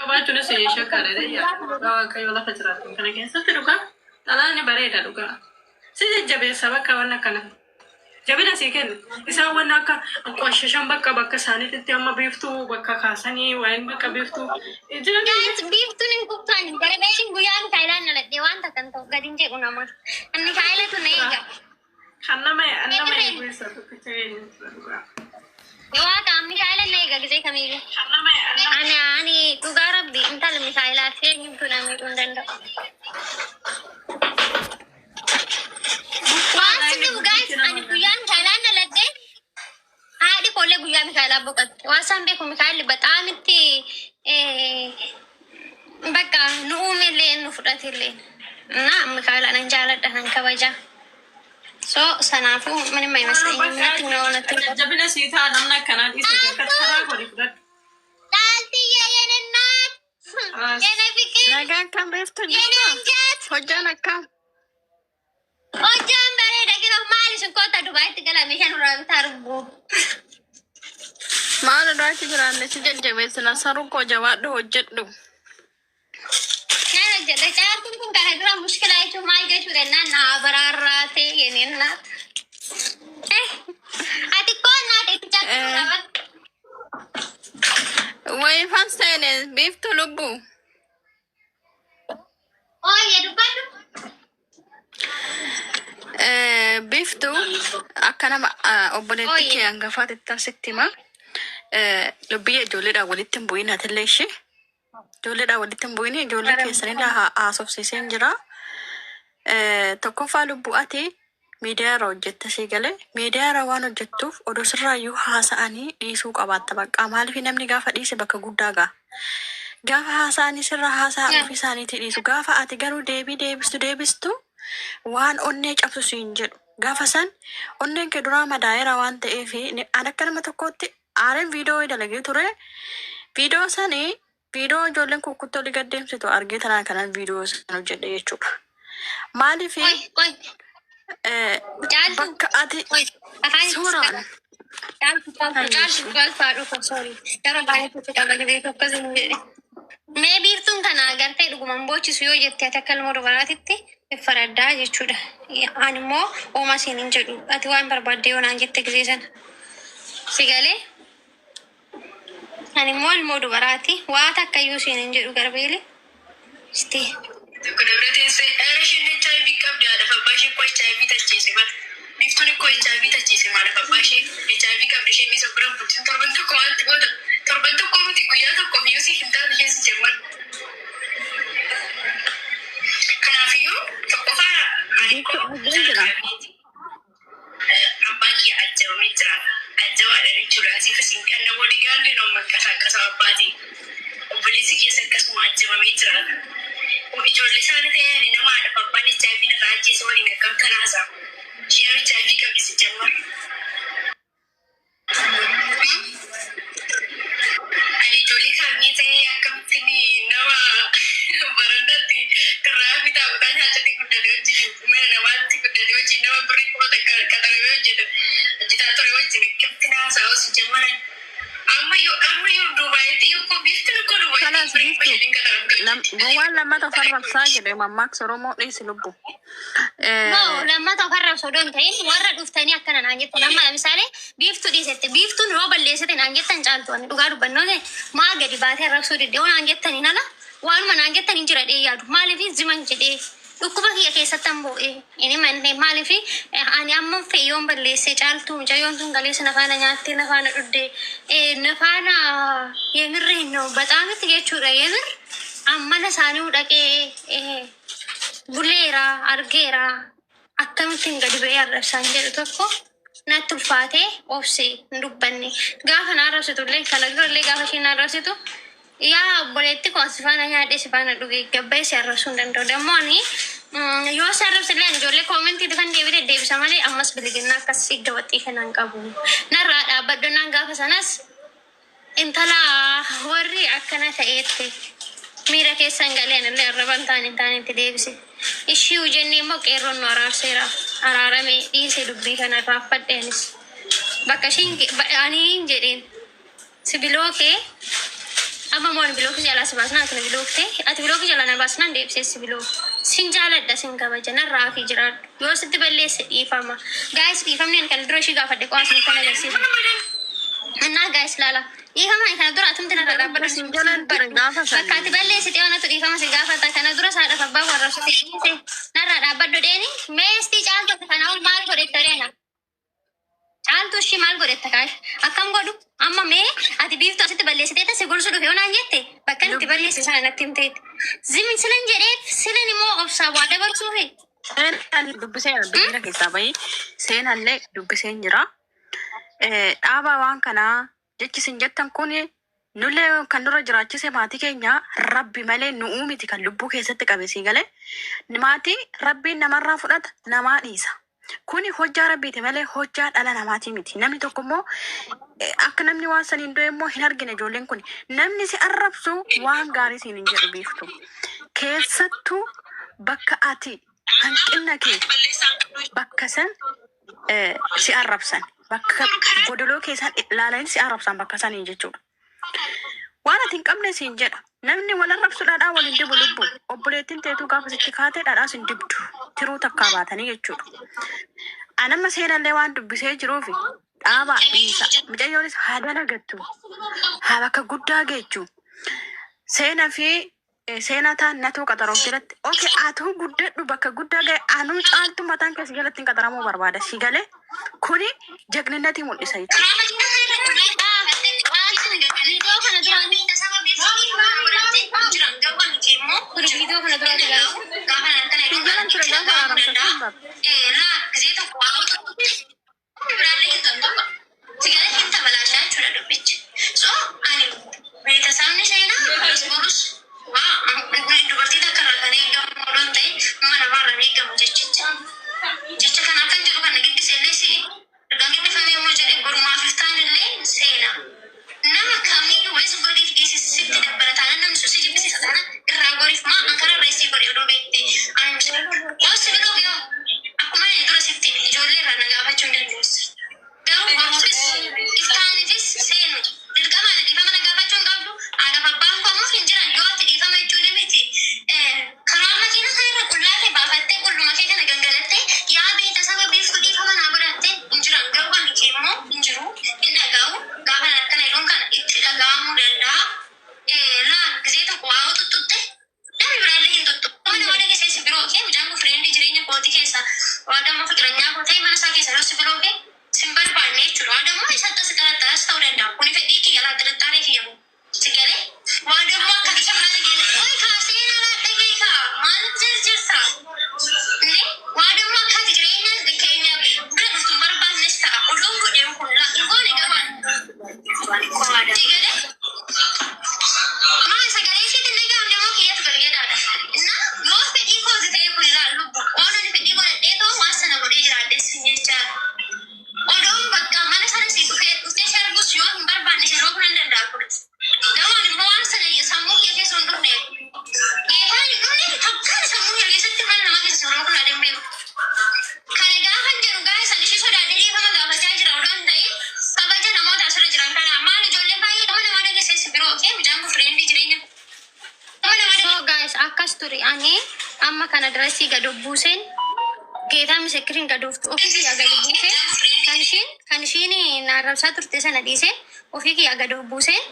Qabaachuunis shakkaadha jedhee dhugaa Waaqayyo lafa jiraatu kana keessatti dhugaa xalaani bareeda dhugaa. Si jajjabeessa bakka waan akkana. Jabina sii kenna. Isaan waan akka qoshashan bakka bakka isaaniitti amma biiftuu bakka kaasanii waan bakka biiftuu. Guys, biiftuun hin qubtaan garbeeshin guyyaa Mikaa'ilaan dhaladhe waan takka hin ta'u gadi hin jedhu nama. Mikaa'ilatu na eega. Kan nama eegu isa tokkicha eenyutu dhugaa. Waaqa Mikaa'ila na eega gisee kamiyyuu. Ani dhugaa rabbi intala Mikaa'ilaa fi eenyutu na miidhuu hin danda'u. Waan si dhibu guys, ani guyyaa Mikaa'ilaan dhaladhe haadhi koollee guyyaa Mikaa'ilaa boqotte. Waan isaan beeku Mikaa'illi baxaamitti bakka nu uumellee nu fudhatellee. Na Mikaa'ilaa nan jaaladha, nan kabaja. So sanaafuu ምንም አይመስለኝም። Natti na natti Jajjabina sii ta'a namni akkanaa dhiise karaa godhi fudhadhu. Caaltiyye የኔ እናት፣ የኔ ፍቅር፣ Nagaan kan beektu የኔ jirta? እንጀት። Hojjaan akkam? Hojjaan bareeda kino maali sun koota Dubaayitti gala meeshaa nurraa bitaa argu. Maal irraatti jiraanne si jajjabeessina saruu koo jabaadhu hojjedhu. Naan hojjedha. Caaltuun kun kana dura mushkilaa jechuun maal jechuudha jennaan naa baraarraate የኔ እናት. Ati koo naate itti caaltuu qaba. Wayifan seene biiftu lubbu. Ooyye dubbadhu. Biiftu akka nama obboleettii Ooyye. kee hangafaatti sitti hima. Lubbiyya ijoolleedhaan walitti hin bu'in atillee ishee. Ijoolleedhaan walitti hin bu'in, ijoollee keessanillee haasofsiiseen jira. Tokkoffaa lubbuu ati miidiyaa irra hojjetta sii galee miidiyaa irra waan hojjettuuf odoo sirraayyuu haasa'anii dhiisuu qabaatta bakka maaliif namni gaafa dhiise bakka guddaa ga'a. Gaafa haasa'anii sirra haasa'an ofii isaaniitii dhiisu. Gaafa ati garuu deebii deebistu deebistu waan onnee cabsu siin jedhu. Gaafa san onneen kee duraa madaa'eera waan ta'eef ani akka nama tokkootti aareen viidiyoo dalagee ture. Viidiyoo sanii viidiyoo ijoolleen kukkuttoo olii gad deemsitu argee tanaan kanan viidiyoo san hojjedhe jechuudha. Maaliif Qoy qoy. Caaltu. bakka ati Qoy. Afaan suuraan Caaltu, caaltu, caaltu, caaltu haadhu koo sorry. Yeroo baay'ee tokko qaba gidee tokko sin jedhe. Mee biiftuun kana agartee dhuguman boochisu yoo jette ati akka ilmoo dubaraatitti faraddaa jechuudha. Ani immoo uumaa siin hin jedhu. Ati waan barbaadde yoo naan jette gisee sana. Si galee ani immoo ilmoo dubaraati. Waa takka iyyuu siin hin jedhu garbeele. Isti. Tokko dabre teessee dheera isheen HIV qabdi haadha abbaa ishee koo HIV tacheesse bara. Biiftuun koo HIV tacheesse maal abbaa ishee HIV qabdi isheen isa bira bultiin torban tokko maalti goota torban tokko miti guyyaa tokkoof iyyuu si hin taatu isheen si jemman. Kanaafiyyuu tokkoffaa ani koo Biiftuu jira. Abbaan kiyya ajjabamee jira. Ajjabaadha jechuudha. Asiifis hin qanna boodigaardi noo manqasaaqasa abbaatii. Obboleessi keessa akkasuma ajjabamee jira. Ijoollee isaanii ta'ee ani nama haadha abbaan HIV irraa ajjeese waliin akkam tanaasaa. Isheen HIV qabdi si jemmar. Ani ijoollee kaanii ta'ee akkamittiin nama barandaatti kirraa bitaa butaa nyaatatti guddatee wajjin mana namaatti guddatee wajjin nama birrii 1000 qaxaramee hojjetu hojjetaa ture wajjin akkamitti haasaa si jammaran. Amma yoo Dubaayitti yoo koo biiftuun koo Dubaayitti Kalaas birrii biiftu 5,000 qaxaramte hojjetti. Gowwaan lammata of arrabsaa jedhe mammaaksa Oromoo dhiisi lubbu. No, lammata of arrabsu odoo hin ta'in warra dhuftanii akkana naan jettan amma lamisaale biiftuu dhiisette biiftuun yoo balleessite naan jettan caaltu ani dhugaa dubbannoo ta'e maa gadi baatee arrabsuu didde yoo naan jettaniin ala waanuma naan jettan hin jira dhee yaadu maaliif ziman jedhee dhukkuba kiyya keessatti an boo'ee inni manne maaliif ani amma fe'e yoon balleesse caaltu mucayyoon sun galeessa na faana nyaattee na faana dhudde na faana yemirri ነው በጣም jechuudha የምር ammana isaanii dhaqee buleera argeera akkamittiin gadi ba'ee arrabsaan jedhu tokko natti ulfaatee obse hin dubbanne. Gaafa na arrabsitullee kana durallee gaafa isheen na arrabsitu yaa obboleetti koo si faana nyaadhee si faana dhuge gabbee si arrabsuu hin danda'u. Dammoo ani yoo si arrabsillee ani ijoollee commentii kan deebite deebisa malee ammas biliginnaa akkas idda waxxii kanaan qabu. Narraa dhaabbadhu naan gaafa sanas intala warri akkana ta'eetti miira keessan galee anillee arraba hin taane hin taanetti deebise. Ishii jennee immoo qeerroon nu araarseera. Araarame dhiise dubbii kana irraanfadhe anis. Bakka ishiin ani hin jedheen sibiloo kee Amma moo ani bilookii jalaa si baasnaa ati na bilookte ati bilookii jalaa na baasnaan deebisee si bilook. Sin jaaladha sin kabaja narraa fi jiraadhu. Yoo sitti balleesse dhiifama. Guys, dhiifamni ani kana dura ishii gaafadhe qo'aa isinitti kan agarsiisa. Innaa guys, laala. Dhiifama ani kana dura atumti narra dhaabbadhu Sin jalaan ture gaafa Bakka ati sanii. balleessite yoo natu dhiifama si gaafata. Kana dura saadhaaf abbaa warra sitti dhiise narra dhaabbadhu dheeni. Meestii caaltu kana ol maal godhetta deena? Caaltu ishii maal godhetta kaash? Akkam godhu? Amma mee ati biiftuu asitti balleessiteetta si gorsu dhufe yoo naan jette bakka inni itti balleesse sana natti himteetti. Zimin silan jedheef silan immoo obsaa waa dabarsuufi. Seenaan dubbisee bilbila keessaa bahii seenallee dubbiseen jira. Dhaabaa waan kanaa jechi isin jettan kun nullee kan nurra jiraachise maatii keenya rabbi malee nu'uu miti kan lubbuu keessatti qabe sii galee maatii rabbiin namarraa fudhata namaa dhiisa. Kuni hojjaa rabbiiti malee hojjaa dhala namaati miti. Namni tokko immoo akka namni waan saniin du'e immoo hin argine ijoolleen kun. Namni si arrabsu waan gaarii siin hin jedhu biiftu. Keessattuu bakka ati hanqina kee bakka san si arrabsan. Bakka godoloo keessan ilaalanii si arrabsan bakka sanii jechuudha. Waan ati hin qabne siin jedha. Namni wal arrabsu dhadhaa wal hin dibu lubbu. Obboleettiin teetuu gaafa sitti kaatee dhadhaa sin dibdu. Tiruu takkaa baatanii jechuudha. Anamma seenallee waan dubbisee jiruufi dhaabaa dhiisa. Mucayyoonis haa dalagattu. Haa bakka guddaa geechu. Seenaa fi seenaa taan natuu qaxaroof jalatti. Okay, atuu guddadhu bakka guddaa ga'e anuu caaltu mataan keessa jalatti hin qaxaramuu barbaada. Si galee kuni jagninnati mul'isa jechuudha. Viidiyoo kana duraan kun viidiyoo kana duraati guys. Si jalan ture gaafa haramsa sun bara. Dubartii takka irraa kan eegamu odoon ta'e mana namaarraa eegamu jechicha. Jecha kana akkan jedhu kana giddise illee si ergaan giddifamee immoo jedhe borumaaf iftaan illee seena. Nama kamiyyuu wayis godiif dhiisi sitti dabbala taana namni sun si jibbisiisa taana irraa goriif maa an karaa irraa isii godhe odoo beekte ani yoo si biloof yoo akkuma inni dura sitti hime ijoollee irraa na gaafachuu hin dandeessu. Garuu boruufis iftaanifis seenu dirqama ani dhiifama na gaafachuu hin qabdu haadhaaf abbaan koo ammoo hin jiran yoo ati dhiifama jechuun miti karaa makiina kana irra qullaa ta'e baafattee qulluma kee kana gangalattee yaa beeta saba biiftuu dhiifama naa godhattee hin jiran garuu ani kee immoo hin jiru hin dhaga'u gaafa akkana jedhuun kana itti dhaga'amuu danda'a. Laa gisee tokko waa tuttutte namni biraallee hin tuttu. Mana mana keessa si biroo kee mucaan kun friendii jireenya kootii keessa waa dammoo fiqiranyaa koo ta'e mana isaa keessa yoo si biroo kee sin barbaanne jechuudha. Waa dammoo isatti as xaraxaras ta'uu danda'a. Kuni fedhii kiyya laa xiraxaaree kiyya kun. Si galee waa dammoo akka isa haala gee oi kaasee na dhagee kaa maaliif jirjirta? Ne waa dammoo akka ati jireenya keenya bira dhuftu hin barbaannes ta'a. Odoon godheen kun laa hin goone garuu si galee maa sagalee isheetti hin dhaga'amne moo kiyyatu gadi jedhaadha. Na yoo fedhii kooti ta'e kun ilaal lubbu. Waan ani fedhii godhadhee too waan sana godhee jiraadhes jechaadha. Odoon bakka mana sana si dhufee dhuftee si arguus yoo hin barbaanne si roobuu nan danda'a ture. Garuu ani immoo waan sana sammuu kiyya keessa hin dhufne. Geetaan hin dhufne takkaan sammuu kiyya keessatti mana namaa keessa si roobuu na dandeemu. Kana gaafa jedhu gaafa san ishee sodaadhee dhiifama gaafachaa jira odoo hin ta'in kabaja namoota asirra jiran kana maal ijoolleen baay'ee nama namaa dhageessee si biroo kee mucaan kun friendii jireenya nama namaa So guys, akkas ture ani amma kana dirasii gad of buuseen geetaa misikiriin gad of ofii kiyya gad buuseen kan ishiin na arrabsaa turte sana dhiisee ofii kiyya gad of buuseen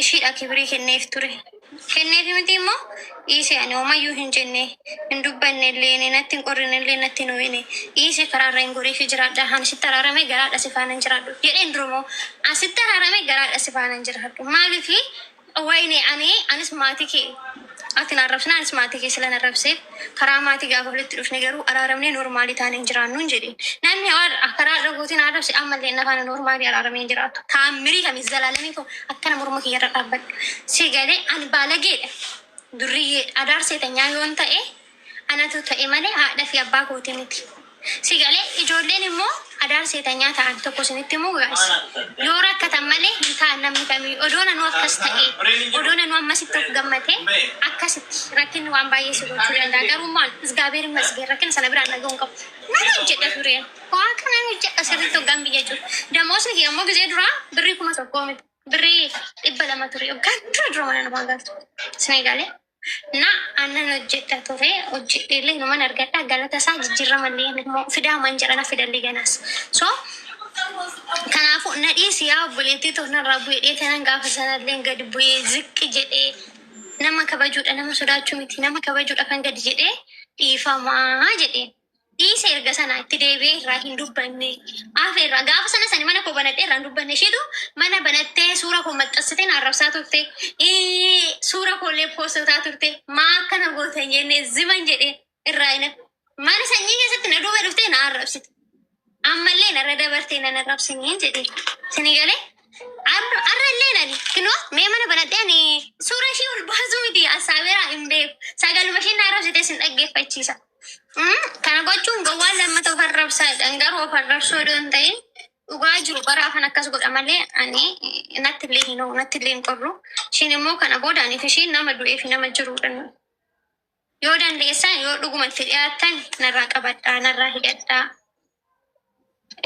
ishiidha kibirii kenneef ture. Kenneef miti immoo dhiise ani homayyuu hin jenne hin dubbanne illee natti hin qorrine illee natti hin ho'ine dhiise karaarra hin goriif jiraadha ani sitti araarame garaadha si faana hin jiraadhu jedheen durumoo asitti araarame garaadha si faana hin jiraadhu maaliifi wayne ani anis maatii kee ati na arrabsina anis maatii kee sila na arrabseef karaa maatii gaafa walitti dhufne garuu araaramnee normalii taane hin jiraannu hin jedhin namni karaa dhagootiin arrabse ammallee na faana normalii araaramee hin jiraatu taammirii kami zalaalamii koo akkana morma kiyyarra dhaabbadhu si galee ani baalageedha durriyyee adaar seetanyaa yoon ta'e anatu ta'e malee haadha fi abbaa kooti miti. Si galee ijoolleen immoo adaar seetanyaa ta'an tokko isinitti immoo guys yoo rakkatan malee hin ta'an namni kamiyyuu odoo nanuu akkas ta'e odoo nanuu ammasitti of gammate akkasitti rakkinni waan baay'ee si gochuu danda'a garuu maal isgaabeer masgeen rakkina sana biraan dhaga'uun qabu. Nan hojjedha tureen waa kanan hojjedha sirriitti hoggaan biyya jiru. Damoosni kiyya immoo gizee duraa birrii 1000 miti. Birrii 200 ture. Waggaa dura dura mana namaa galtu. Isin galee. Na aannan hojjedha ture. Hojjedheellee numan argadha. Galata isaa jijjiirramallee immoo fidaaman jedha na fidallee ganaas. So kanaafuu na dhiisi yaa obboleettii too narraa bu'ee dheetanan gaafa sanallee gadi bu'ee ziqqi jedhee nama kabajuudha nama sodaachuu miti nama kabajuudha kan gadi jedhee dhiifamaa jedheen. Dhiise erga sana itti deebi'ee irraa hin dubbanne. Afe irraa gaafa sana sani mana koo banadhee irraa hin dubbanne. Isheetu mana banattee suura koo maxxansitee na arrabsaa turte. Suura koollee poostotaa turte. Maa akkana goota hin jenne ziman jedhee irraa hin mana sanyii keessatti na duuba dhuftee na arrabsite. Ammallee narra dabartee nan arrabsinii jedhee. Sini galee arrallee nani kinoo mee mana banadhee ani suura ishee ol baasuu miti asaabeeraa hin beeku. Sagaluma isheen na arrabsite sin dhaggeeffachiisa. Kana gochuun gowwaan lammata of arrabsaadha. Garuu of arrabsuu odoo hin ta'in dhugaa jiru bara afan akkas godha malee ani natti illee hin ho'u natti illee hin qorru. Ishiin immoo kana booda aniif ishiin nama du'ee fi nama jirudha. Yoo dandeessan yoo dhuguma itti dhiyaattan narraa qabadhaa narraa hidhadhaa.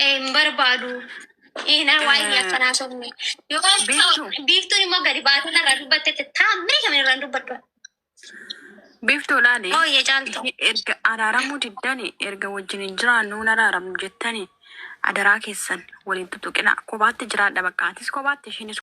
Hin barbaadu. Na waa'ee akkanaa sobne. Yoo Biiftuu. Biiftuun immoo gadi baatee narraa dubbatte taa'amrii kamiin irraan dubbadhu. Biiftuu laali. Ooyye caaltu. Erga araaramuu diddani erga wajjin hin jiraannu hin araaramu jettani adaraa keessan waliin tuttuqina kophaatti jiraadha bakka atis kophaatti ishiinis